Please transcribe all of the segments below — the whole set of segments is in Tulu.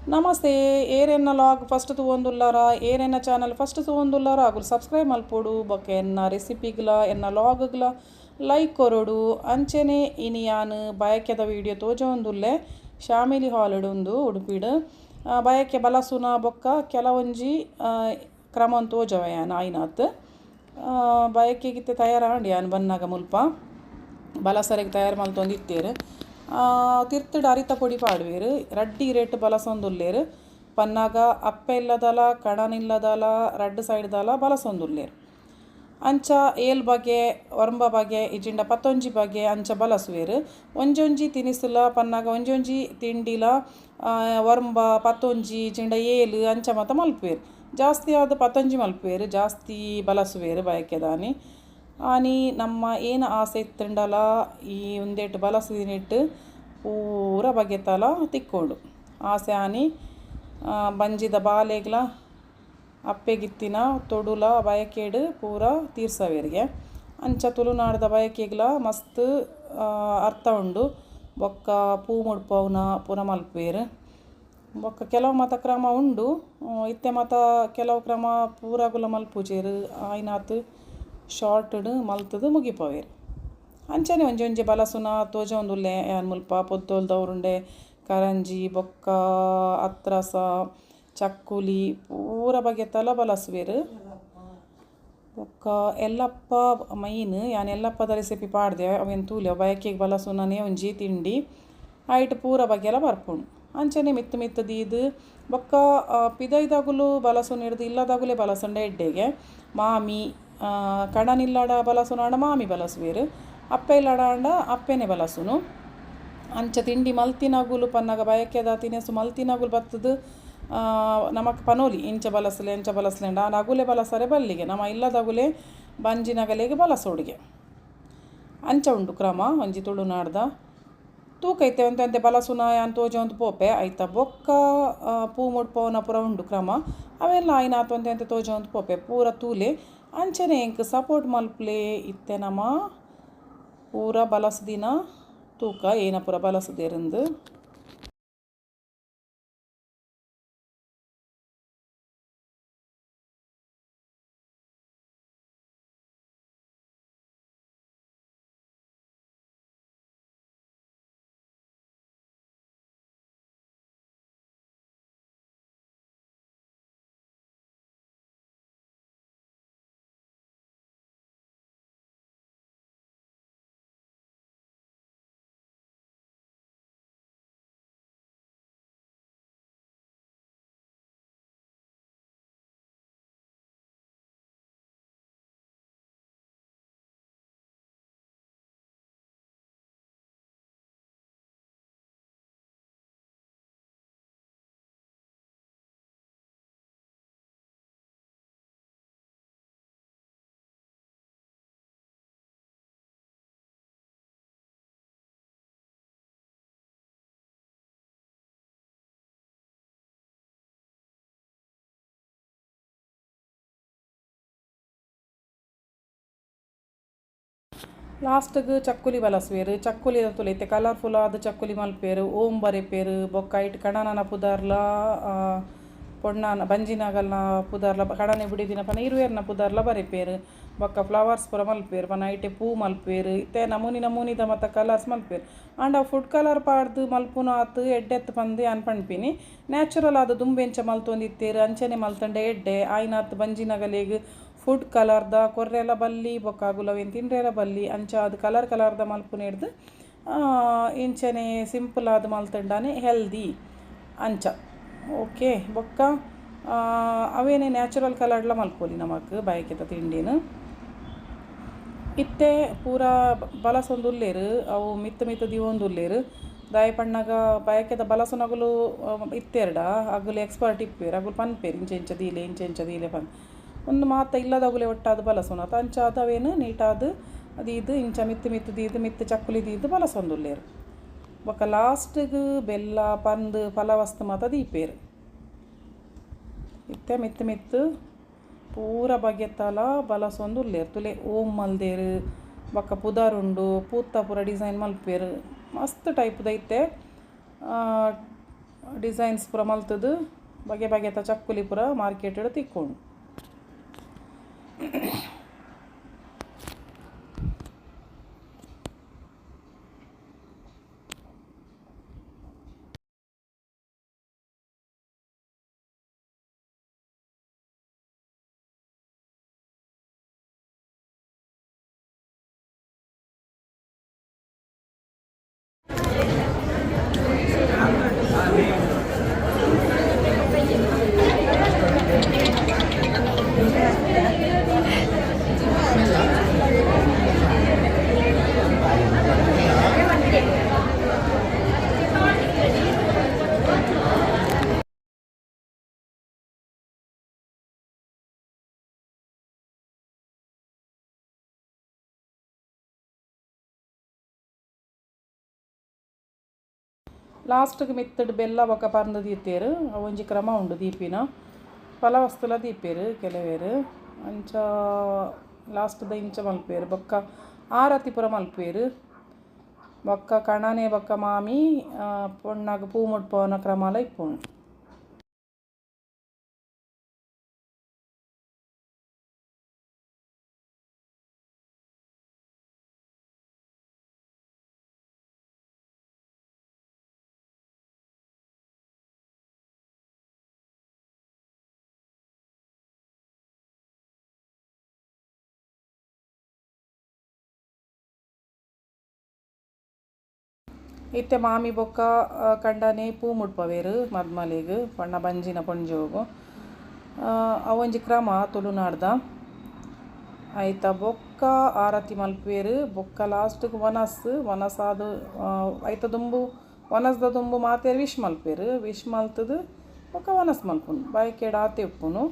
ನಮಸ್ತೆ ಏರೆನ್ನ ಲಾಗ್ ಫಸ್ಟ್ ತೂವೊಂದುಲ್ಲಾರ ಏರೆನ್ನ ಚಾನಲ್ ಫಸ್ಟ್ ತೂವೊಂದುಲ್ಲಾರ ಅಗುಲು ಸಬ್ಸ್ಕ್ರೈಬ್ ಮಲ್ಪೊಡು ಬೊಕ್ಕ ಎನ್ನ ರೆಸಿಪಿಗ್ಲ ಎನ್ನ ಲಾಗ್ಗ್ಲ ಲೈಕ್ ಕೊರೊಡು ಅಂಚನೆ ಇನಿ ಯಾನ್ ಬಯಕೆದ ವಿಡಿಯೋ ತೋಜೊಂದುಲ್ಲೆ ಶಾಮಿಲಿ ಹಾಲ್ ಉಂದು ಉಡುಪಿಡ್ ಬಯಕೆ ಬಲಸುನ ಬೊಕ್ಕ ಕೆಲವೊಂಜಿ ಕ್ರಮನ್ ತೋಜವೆ ಯಾನ್ ಆಯಿನಾತ್ ಬಯಕೆಗಿತ್ತೆ ತಯಾರಾಂಡ್ ಯಾನ್ ಬನ್ನಾಗ ಮುಲ್ಪ ಬಲಸರೆಗ್ ತಯಾರು ಮಲ್ತೊಂದಿತ್ತೇರು ತಿರ್ತುಡು ಅರಿತ ಪೊಡಿ ಪಾಡುವೆರು ರಡ್ಡಿ ರೇಟ್ ಬಲಸೊಂದುಲ್ಲೆರು ಪನ್ನಾಗ ಅಪ್ಪೆ ಇಲ್ಲದಲ ಕಣನಿಲ್ಲದಲ ರಡ್ಡು ಸೈಡ್ದಲ ಬಲಸೊಂದುಲ್ಲೆರು ಅಂಚ ಏಲ್ ಬಗೆ ಒರ್ಂಬ ಬಗೆ ಇಜಿಂಡ ಪತ್ತೊಂಜಿ ಬಗೆ ಅಂಚ ಬಲಸುವೆರು ಒಂಜೊಂಜಿ ತಿನಿಸುಲ ಪನ್ನಾಗ ಒಂಜೊಂಜಿ ತಿಂಡಿಲ ಒರ್ಂಬ ಪತ್ತೊಂಜಿ ಇಜಿಂಡ ಏಲು ಅಂಚ ಮಾತ ಮಲ್ಪುವೆರು ಜಾಸ್ತಿ ಆದ್ ಪತ್ತೊಂಜಿ ಮಲ್ಪುವೆರು ಜಾಸ್ತಿ ಬಲಸುವೆರು ಬಯಕೆದಾನಿ ಆನಿ ನಮ್ಮ ಏನ ಆಸೆ ಇತ್ತುಂಡಲ ಈ ಉಂದೆಟ್ ಬಲಸುದಿನಿಟ್ಟು ಪೂರ ಬಗೆತಲ ತಿಕ್ಕೋಡು ಆಸೆ ಆನಿ ಬಂಜಿದ ಬಾಲೆಗ್ಲ ಅಪ್ಪೆಗಿತ್ತಿನ ತೊಡುಲ ಬಯಕೆಡ್ ಪೂರ ತೀರ್ಸವೆರಿಗೆ ಅಂಚ ತುಳುನಾಡ್ದ ಬಯಕೆಗ್ಲ ಮಸ್ತ್ ಅರ್ಥ ಉಂಡು ಬೊಕ್ಕ ಪೂ ಮುಡ್ಪವುನ ಪೂರ ಮಲ್ಪುವೆರು ಬೊಕ್ಕ ಕೆಲವು ಮಾತ ಕ್ರಮ ಉಂಡು ಇತ್ತೆ ಮಾತ ಕೆಲವು ಕ್ರಮ ಪೂರಗುಲ ಮಲ್ಪುಜೆರ್ ಆಯ್ನಾತ್ ಶಾರ್ಟ್ಡ್ ಮಲ್ತುದು ಮುಗಿಪವೆರ್ ಅಂಚನೆ ಒಂಜೊಂಜಿ ಬಲಸುನ ತೋಜೊಂದುಲ್ಲೆ ಯಾನ್ ಮುಲ್ಪ ಪೊದ್ದೊಲ್ದ ಉರುಂಡೆ ಕರಂಜಿ ಬೊಕ್ಕ ಅತ್ರಸ ಚಕ್ಕುಲಿ ಪೂರ ಬಗೆತಲ ಬಲಸುವೆರ್ ಬೊಕ್ಕ ಎಲ್ಲಪ್ಪ ಮೈನ್ ಯಾನ್ ಎಲ್ಲಪ್ಪದ ರೆಸಿಪಿ ಪಾಡ್ದೆ ಅವೆನ್ ತೂಲೆ ಬಯಕೆಗ್ ಬಲಸುನನೇ ಒಂಜಿ ತಿಂಡಿ ಐಟ್ ಪೂರ ಬಗೆಲ ಬರ್ಪುಂಡು ಅಂಚನೆ ಮಿತ್ತ್ ಮಿತ್ತ್ ದೀದ್ ಬೊಕ್ಕ ಪಿದೈದಗುಲು ಬಲಸುನ ಹಿಡ್ದು ಇಲ್ಲದಗುಲೆ ಬಲಸುಂಡ ಎಡ್ಡೆಗೆ ಮಾಮಿ ಕಣನಿಲ್ಲಡ ಬಲಸುನಾಂಡ ಮಾಮಿ ಬಲಸುವೆರು ಅಪ್ಪೆ ಇಲ್ಲಡ ಆಂಡ ಅಪ್ಪೆನೆ ಬಲಸುನು ಅಂಚ ತಿಂಡಿ ಮಲ್ತಿನಗುಲು ಪನ್ನಗ ಬಯಕೆದ ತಿನಸು ಮಲ್ತಿನಗುಲು ಬತ್ತುದು ನಮಕ್ ಪನೋಲಿ ಇಂಚ ಬಲಸಲೆ ಅಂಚ ಬಲಸಲೆ ಆಂಡ ಅಗುಲೆ ಬಲಸರೆ ಬಲ್ಲಿಗೆ ನಮ ಇಲ್ಲದಗುಲೆ ಬಂಜಿನಗಲೆಗ್ ಬಲಸೋಡಿಗೆ ಅಂಚ ಉಂಡು ಕ್ರಮ ಒಂಜಿ ತುಳುನಾಡ್ದ ತೂಕ ಇತ್ತೆ ಒಂತೆ ಒಂತೆ ಬಲಸುನ ಯಾನ್ ತೋಜೊಂದು ಪೋಪೆ ಐತ ಬೊಕ್ಕ ಪೂ ಮುಡ್ಪವುನ ಪೂರ ಉಂಡು ಕ್ರಮ ಅವೆಲ್ಲ ಆಯ್ನಾತ್ ಒಂತೆ ಒಂತೆ ತೋಜೊಂದು ಪೋಪೆ ಪೂರ ತೂಲೆ ಅಂಚನೆ ಎಂಕ್ ಸಪೋರ್ಟ್ ಮಲ್ಪುಲೆ ಇತ್ತೆ ನಮ ಪೂರ ಬಲಸುದಿನ ತೂಕ ಏನ ಪೂರ ಬಲಸುದೆರಿಂದು. ಲಾಸ್ಟ್ಗ್ ಚಕ್ಕುಲಿ ಬಲಸುವೆರು ಚಕ್ಕುಲಿ ತೂಲೆ ಇತ್ತೆ ಕಲರ್ಫುಲ್ ಆದ್ ಚಕ್ಕುಲಿ ಮಲ್ಪುವೆರು ಓಂ ಬರೆಪೆರು ಬೊಕ್ಕ ಐಟ್ ಕಣನನ ಪುದರ್ಲ ಪೊಣ್ಣನ ಬಂಜಿನಗಲ್ನ ಪುದರ್ಲ ಕಣನೆ ಬುಡಿದಿನ ಪನ ಇರುವೆರ್ನ ಪುದರ್ಲ ಬರೆಪೆರು ಬೊಕ್ಕ ಫ್ಲವರ್ಸ್ ಪೂರ ಮಲ್ಪುವೆರು ಪನ ಐಟೆ ಪೂ ಮಲ್ಪುವೆರು ಇತ್ತೆ ನಮೂನಿ ನಮೂನಿದ ಮಾತ ಕಲರ್ಸ್ ಮಲ್ಪುವೆರು ಆಂಡ ಫುಡ್ ಕಲರ್ ಪಾಡ್ದ್ ಮಲ್ಪುನ ಆತ್ ಎಡ್ಡೆತ್ ಪಂದ್ ಯಾನ್ ಪನ್ಪಿನಿ ನ್ಯಾಚುರಲ್ ಆದ್ ದುಂಬು ಎಂಚ ಮಲ್ತೊಂದಿತ್ತೆರ್ ಅಂಚನೆ ಮಲ್ತಂಡ ಎಡ್ಡೆ ಆಯ್ನಾತ್ ಬಂಜಿನಗಲೆಗ್ ಫುಡ್ ಕಲರ್ದ ಕೊರ್ರೆಲ ಬಲ್ಲಿ ಬೊಕ್ಕ ಅಗುಲು ಅವೆನ್ ತಿಂಡ್ರೆಲ ಬಲ್ಲಿ ಅಂಚ ಆದ್ ಕಲರ್ ಕಲರ್ದ ಮಲ್ಪುನೆಡ್ದ್ ಇಂಚನೆ ಸಿಂಪಲ್ ಆದ್ ಮಲ್ತಂಡನೆ ಹೆಲ್ದಿ ಅಂಚ ಓಕೆ ಬೊಕ್ಕ ಅವೇನೆ ನ್ಯಾಚುರಲ್ ಕಲರ್ಡ್ಲ ಮಲ್ಪೊಲಿ ನಮಕ್ ಬಯಕೆದ ತಿಂಡಿನ್ ಇತ್ತೆ ಪೂರ ಬಲಸೊಂದುಲ್ಲೆರ್ ಅವು ಮಿತ್ತ್ ಮಿತ್ತ್ ದೀವೊಂದುಲ್ಲೆರ್ ದಾಯೆ ಪನ್ನಗ ಬಯಕೆದ ಬಲಸುನಗುಲು ಇತ್ತೆರ್ಡ ಅಗುಲು ಎಕ್ಸ್ಪರ್ಟ್ ಇಪ್ಪೆರ್ ಅಗುಲು ಪನ್ಪೆರ್ ಇಂಚ ಇಂಚ ದೀಲೆ ಇಂಚ ಇಂಚ ದೀಲೆ ಪಂದ್ ಉಂದು ಮಾತ ಇಲ್ಲದಗುಲೆ ಒಟ್ಟಾದ್ ಬಲಸುನ ಅಂಚಾದ್ ಅವೇನು ನೀಟಾದ್ ದೀದ್ ಇಂಚ ಮಿತ್ತ್ ಮಿತ್ತ್ ದೀದ್ ಮಿತ್ತ್ ಚಕ್ಕುಲಿ ದೀದ್ ಬಲಸೊಂದುಲ್ಲೆರ್ ಬೊಕ್ಕ ಲಾಸ್ಟ್ಗ್ ಬೆಲ್ಲ ಪಂದ್ ಫಲವಸ್ತು ಮಾತ ದೀಪೆರ್ ಇತ್ತೆ ಮಿತ್ತ್ ಮಿತ್ತ್ ಪೂರ ಬಗೆತಲ ಬಲಸೊಂದುಲ್ಲೆರ್ ತೂಲೆ ಓಂ ಮಲ್ದೆರ್ ಬೊಕ್ಕ ಪುದರ್ ಉಂಡು ಪೂತ ಪೂರ ಡಿಸೈನ್ ಮಲ್ಪುವೆರ್ ಮಸ್ತ್ ಟೈಪ್ದ ಇತ್ತೆ. ಡಿಸೈನ್ಸ್ ಪೂರ ಮಲ್ತದು ಬಗೆ ಬಗೆತ ಚಕ್ಕುಲಿ ಪೂರ ಮಾರ್ಕೆಟ್ ತಿಕ್ಕೊಂಡು. ಲಾಸ್ಟ್ಗೆ ಮಿತ್ತಡ್ ಬೆಲ್ಲ ಬೊಕ ಪರ್ಂದ್ ದೀತೆರ್ ಒಂಜಿ ಕ್ರಮ ಉಂಡು ದೀಪಿನ ಫಲ ವಸ್ತುಲ ದೀಪೆರ್ ಕೆಲವೆರ್ ಅಂಚ ಲಾಸ್ಟ್ದ ಇಂಚ ಮಲ್ಪುವೆರ್ ಬೊಕ್ಕ ಆರತಿ ಪೂರ ಮಲ್ಪುವೆರ್ ಬೊಕ್ಕ ಕಣನೆ ಬೊಕ್ಕ ಮಾಮಿ ಪೊಣ್ಣಗ್ ಪೂ ಮುಡ್ಪವನ ಕ್ರಮಲ ಇಪ್ಪುಂಡು. ಇತ್ತೆ ಮಾಮಿ ಬೊಕ್ಕ ಕಂಡನೆ ಪೂ ಮುಡ್ಪವೆರ್ ಮದ್ಮಲೆಗ್ ಪಂಡ ಬಂಜಿನ ಪೊಂಜೋಗು ಅವೊಂಜಿ ಕ್ರಮ ತುಳುನಾಡ್ದ. ಐತ ಬೊಕ್ಕ ಆರತಿ ಮಲ್ಪುವೆರ್ ಬೊಕ್ಕ ಲಾಸ್ಟ್ಗ್ ವನಸ್ ವನಸಾದ್ ಐತ ದುಂಬು ವನಸ್ದ ದುಂಬು ಮಾತೆರ್ ವಿಶ್ ಮಲ್ಪುವೆರ್ ವಿಶ್ ಮಲ್ತುದು ಬೊಕ್ಕ ವನಸ್ ಮಲ್ಪುನು ಬಾಯ್ಕೆಡ್ ಆತೆ ಉಪ್ಪುನು.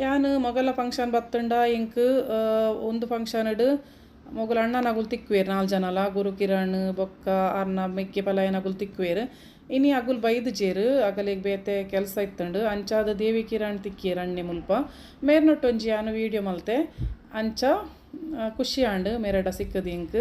ಯಾನ್ ಮೊಗಲ ಫಂಕ್ಷನ್ ಬತ್ತುಂಡ ಎಂಕ್ ಉಂದು ಫಂಕ್ಷನ್ ಡ್ ಮೊಗಲ ಅಣ್ಣನಗುಲು ತಿಕ್ಕುವೆರ್ ನಾಲ್ ಜನಲ ಗುರುಕಿರಣ್ ಬೊಕ್ಕ ಅರ್ನ ಮೆಗ್ಗೆ ಪಲಯನಗುಲು ತಿಕ್ಕುವೆರ್. ಇನಿ ಅಗುಲ್ ಬೈದುಜೆರ್, ಅಗಲೆಗ್ ಬೇತೆ ಕೆಲಸ ಇತ್ತುಂಡು. ಅಂಚಾದ್ ದೇವಿ ಕಿರಣ್ ತಿಕ್ಕಿಯೆರ್ ಅಣ್ಣೆ ಮುಲ್ಪ. ಮೇರ್ನೊಟ್ಟೊಂಜಿ ಯಾನ್ ವೀಡಿಯೋ ಮಲ್ತೆ. ಅಂಚ ಖುಷಿ ಆಂಡ್ ಮೇರಡ ಸಿಕ್ಕದು ಎಂಕ್.